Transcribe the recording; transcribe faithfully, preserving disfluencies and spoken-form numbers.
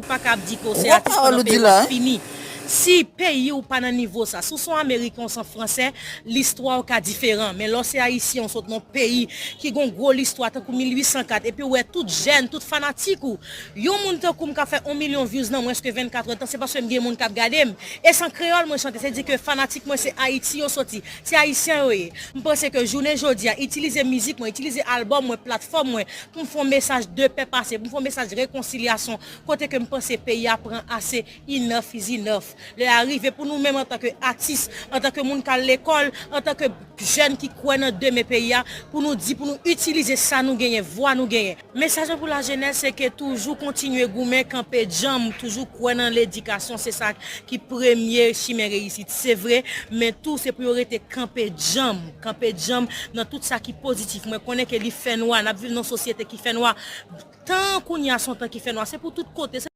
Pa ka ap di ke w se atis pandan peyi w ap fini. Si peyi w pa nan nivo sa, si w se yon Ameriken, w se yon Fransè, listwa w ka diferan. Men lè w se Ayisyen, w sot nan yon peyi ki gen yon gwo listwa tankou mil uit san kat, epi w wè tout jèn, tout fanatik ou, yon moun tankou m ka fè yon milyon views nan mwens ke vennkat èdtan, se paske m gen moun k ap gade m. E se an kreyòl mwen chante, se di ke fanatik mwen se Ayiti yo soti, se Ayisyen yo ye. M panse ke jounen jodi a, itilize mizik mwen, itilize albòm mwen, platfòm mwen, pou m fè yon mesaj de pè pase, pou m fè yon mesaj rekonsilyasyon, kote ke m panse peyi a pran ase, enough is enough. Lè a rive pou nou menm antanke atis, antanke moun k al lekòl, antanke jèn ki kwè nan demen peyi a, pou nou di, pou nou itilize sa nou genyen, vwa nou genyen. Mesaj mwen pou lajenès, se ke toujou kontinye goumen, kanpe djanm, toujou kwè nan ledikasyon, se sa ki premye chimen reyisit. Se vre, men tou se pou yo rete kanpe djanm, kanpe djanm nan tout sa ki pozitif. Mwen konnen ke li fè nwa, n ap viv nan yon sosyete ki fè nwa. Tan kounye a se yon tan ki fè nwa, se pou tout kote, se